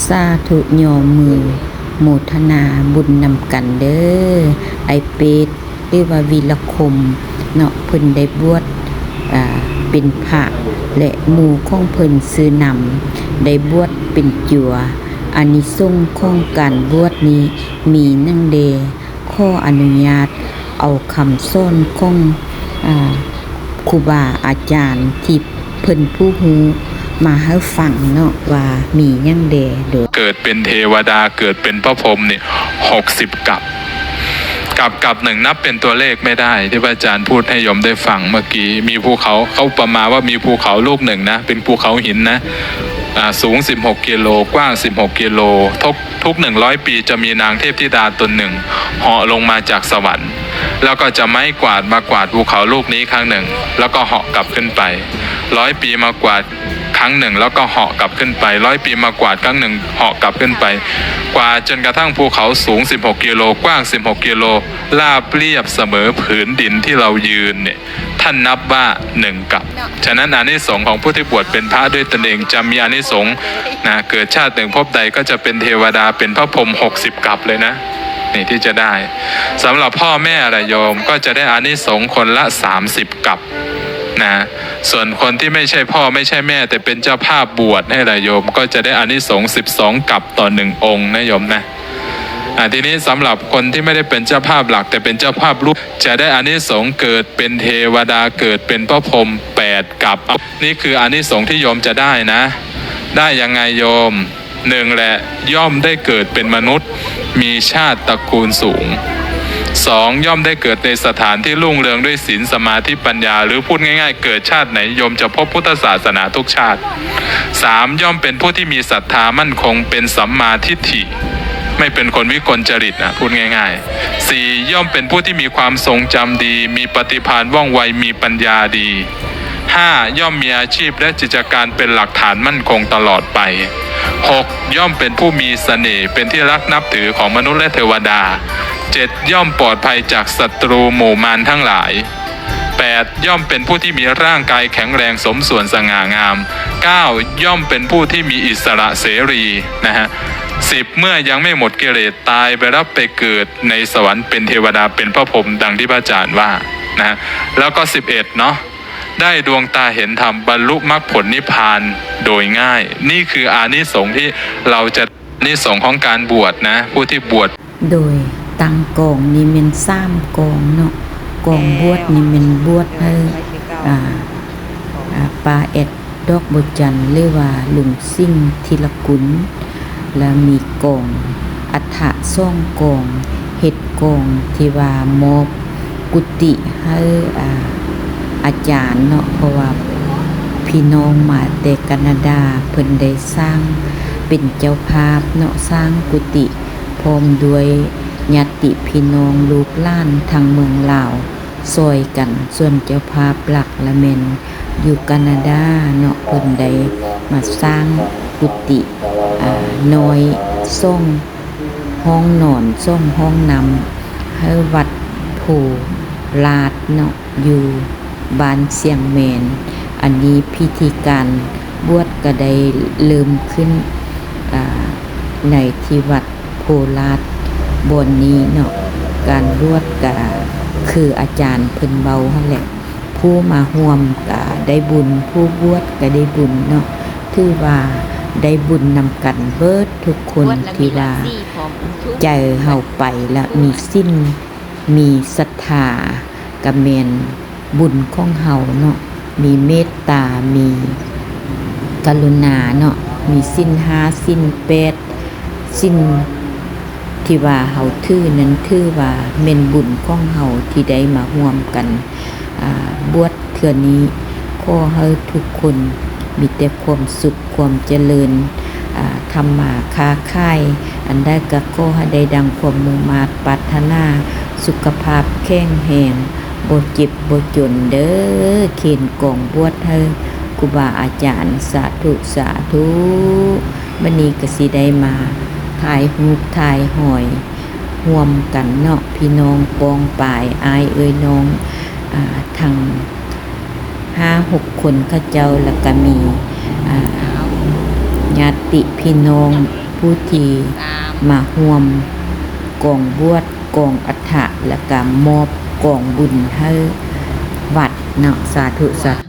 ສາທຸ ຍໍມືໂມທະນາບຸນນຳກັນເດີ້. ອ້າຍເປດ ຫຼືວ່າ ວິລະຄົມ ເນາະ ເພິ່ນໄດ້ບວດ ອ່າ ເປັນພະ ແລະ ໝູ່ຂອງເພິ່ນຊື່ນຳ ໄດ້ບວດເປັນຈົວ. ອານິສົງຂອງການບວດນີ້ມີຫຍັງແດ່? ຂໍອະນຸຍາດເອົາຄຳສອນຂອງ ອ່າ ຄູບາອາຈານທີ່ເພິ່ນຜູ້ຮູ້ມາໃຫ້ຟັງເນາະ ວ່າມີຫຍັງແດ່. ໂດຍ ເກີດເປັນເທວະດາ ເກີດເປັນພະພົມນີ້ ຫົກສິບກັບ ກັບ ກັບໜຶ່ງນັບເປັນຕົວເລກໄມ່ໄດ້ ທີ່ພະອາຈານພູດໃຫ້ໂຍມໄດ້ຟັງເມື່ອກີ້. ມີພູເຂົາ ເຂົາອຸປະມາວ່າມີພູເຂົາລູກໜຶ່ງນະ ເປັນພູເຂົາຫີນນະ ອ່າ ສູງສິບຫົກກິໂລ ກວ້າງສິບຫົກກິໂລ ທຸກ ທຸກໜຶ່ງຮ້ອຍປີຈະມີນາງເທບທິດາຕົນໜຶ່ງເຫາະລົງມາຈາກສະຫວັນ ແລ້ວກໍຈະໄມ້ກວາດມາກວາດພູເຂົາລູກນີ້ຄັ້ງໜຶ່ງ ແລ້ວກໍເຫາະກັບຂຶ້ນໄປ. ຮ້ອຍປີມາກວາດ ຄັ້ງໜຶ່ງ ແລ້ວກໍເຫາະກັບຂຶ້ນໄປ ຮ້ອຍປີມາກວາດຄັ້ງໜຶ່ງ ເຫາະກັບຂຶ້ນໄປ ກວາດຈົນກະທັ່ງພູເຂົາສູງສິບຫົກກິໂລ ກວ້າງສິບຫົກກິໂລ ລາບລຽບສະເໝີຜືນດິນທີ່ເຮົາຢືນນີ້ ທ່ານນັບວ່າໜຶ່ງກັບ. ສະນັ້ນ ອານິສົງຂອງຜູ້ທີ່ບວດເປັນພະດ້ວຍຕົນເອງ ຈະມີອານິສົງນະ ເກີດຊາດໜຶ່ງພົບໃດກໍຈະເປັນເທວະດາ ເປັນພະພົມ ຫົກສິບກັບເລີຍນະ ນີ້ທີ່ຈະໄດ້. ສຳລັບພໍ່ແມ່ລະໂຍມ ກໍຈະໄດ້ອານິສົງຄົນລະສາມສິບກັບນະ. ສ່ວນຄົນທີ່ໄມ່ໃຊ່ພໍ່ໄມ່ໃຊ່ແມ່ ແຕ່ເປັນເຈົ້າພາບບວດໃຫ້ລະໂຍມ ກໍຈະໄດ້ອານິສົງສິບສອງກັບຕໍ່ໜຶ່ງອົງນະໂຍມນະ. ອ່າ ທີນີ້ສຳລັບຄົນທີ່ໄມ່ໄດ້ເປັນເຈົ້າພາບຫຼັກ ແຕ່ເປັນເຈົ້າພາບຮ່ວມ ຈະໄດ້ອານິສົງເກີດເປັນເທວະດາ ເກີດເປັນພະພົມ ແປດກັບ. ນີ້ຄືອານິສົງທີ່ໂຍມຈະໄດ້ນະ. ໄດ້ຍັງໄງໂຍມ? ໜຶ່ງແຫຼະ ຍ່ອມໄດ້ເກີດເປັນມະນຸດ ມີຊາດຕະກູນສູງ. ສອງ ຍ່ອມໄດ້ເກີດໃນສະຖານທີ່ຮຸ່ງເຮືອງດ້ວຍສິນ ສະມາທິ ປັນຍາ ຫຼື ພູດງ່າຍໆ ເກີດຊາດໄຫນໂຍມຈະພົບພຸດທະສາສະໜາທຸກຊາດ. ສາມ ຍ່ອມເປັນຜູ້ທີ່ມີສັດທາໝັ້ນຄົງ ເປັນສຳມາທິດຖິ ໄມ່ເປັນຄົນວິກົນຈະລິດນະ ພູດງ່າຍໆ. ສີ່ ຍ່ອມເປັນຜູ້ທີ່ມີຄວາມຊົງຈຳດີ ມີປະຕິພານວ່ອງໄວ ມີປັນຍາດີ. ຫ້າ ຍ່ອມມີອາຊີບ ແລະ ກິດຈະການເປັນຫຼັກຖານໝັ້ນຄົງຕະຫຼອດໄປ. ຫົກ ຍ່ອມເປັນຜູ້ມີສະເໜ່ ເປັນທີ່ຮັກນັບຖືຂອງມະນຸດ ແລະ ເທວະດາ. ເຈັດ ຍ່ອມປອດໄພຈາກສັດຕູໝູ່ມານທັງຫຼາຍ. ແປດ ຍ່ອມເປັນຜູ້ທີ່ມີຮ່າງກາຍແຂງແຮງ ສົມສ່ວນສະຫງ່າງາມ. ເກົ້າ ຍ່ອມເປັນຜູ້ທີ່ມີອິດສະຫຼະເສລີນະຮະ. ສິບ ເມື່ອຍັງໄມ່ໝົດກິເລດ ຕາຍໄປແລ້ວໄປເກີດໃນສະຫວັນ ເປັນເທວະດາ ເປັນພະພົມ ດັ່ງທີ່ພະອາຈານວ່ານະ. ແລ້ວກໍສິບເອັດເນາະ ໄດ້ດວງຕາເຫັນທຳ ບັນລຸມັກຜົນນິບພານໂດຍງ່າຍ. ນີ້ຄືອານິສົງທີ່ເຮົາຈະ ອານິສົງຂອງການບວດນະ ຜູ້ທີ່ບວດ. ໂດຍ ຕັ້ງກອງນີ້ແມ່ນສາມກອງເນາະ. ກອງບວດນີ້ແມ່ນບວດໃຫ້ ອ່າ ອ່າ ປ້າແອດ ດອກບົວຈັນ ຫຼືວ່າລຸງສິງ ທີລະກຸນ ແລະ ມີກອງອັດຖະສອງກອງ ເຮັດກອງທີ່ວ່າມອບກຸຕິໃຫ້ ອ່າ ອາຈານເນາະ ເພາະວ່າພີ່ນ້ອງມາແຕ່ການາດາ ເພິ່ນໄດ້ສ້າງເປັນເຈົ້າພາບເນາະ ສ້າງກຸຕິ ພ້ອມດ້ວຍຍາດຕິພີ່ນ້ອງລູກຫຼານທາງເມືອງລາວ ຊ່ອຍກັນ. ສ່ວນເຈົ້າພາບຫຼັກລະແມ່ນຢູ່ການາດາເນາະ ເພິ່ນໄດ້ມາສ້າງກຸຕິ ອ່າ ນ້ອຍສອງຫ້ອງນອນ ສອງຫ້ອງນຳ ໃຫ້ວັດໂພລາດເນາະ ຢູ່ບ້ານຊຽງແມນ. ອັນນີ້ພິທີການບວດກໍໄດ້ເລີ່ມຂຶ້ນ ອ່າ ໃນທີ່ວັດ ໂພລາດບ່ອນນີ້ເນາະ. ການບວດກະຄືອາຈານເພິ່ນເວົ້າຫັ້ນແຫຼະ ຜູ້ມາຮ່ວມກະໄດ້ບຸນ ຜູ້ບວດກະໄດ້ບຸນເນາະ. ຖືວ່າໄດ້ບຸນນຳກັນເບີດທຸກຄົນ ທີ່ວ່າໃຈເຮົາໄປລະມີສິນ ມີສັດທາ ກະແມ່ນ ບຸນຂອງເຮົາເນາະ ມີເມດຕາ ມີກະລຸນາເນາະ ມີສິນຫ້າ ສິນແປດ ສິນທີ່ວ່າເຮົາຖືນັ້ນ ຖືວ່າແມ່ນບຸນຂອງເຮົາທີ່ໄດ້ມາຮ່ວມກັນ ອ່າ ບວດເທື່ອນີ້. ຂໍໃຫ້ທຸກຄົນມີແຕ່ຄວາມສຸກ ຄວາມຈະເລີນ ອ່າ ທຳມາຄ້າຂາຍ ອັນໃດກໍຂໍໃຫ້ໄດ້ດັ່ງຄວາມມຸ່ງມາດປາດຖະໜາ ສຸຂະພາບແຂງແຮງ ບໍ່ເຈັບບໍ່ຈົນເດີ້. ເຂນກອງບວດໃຫ້ຄູບາອາຈານ ສາທຸ ສາທຸ. ບັດນີ້ກໍຊິໄດ້ມາຖ່າຍຮູບຖ່າຍຮອຍຮ່ວມກັນເນາະ ພີ່ນ້ອງປ້ອງປາຍ ອ້າຍເອີຍນ້ອງ ອ່າ ທັງ ຫ້າຫົກຄົນເຂົາເຈົ້າ ແລ້ວກະມີ ອ່າ ຍາດຕິພີ່ນ້ອງ ຜູ້ທີ່ມາຮ່ວມກອງບວດ ກອງອັດຖະ ແລ້ວກະມອບກອງບຸນໃຫ້ວັດເນາະ. ສາທຸ ສາ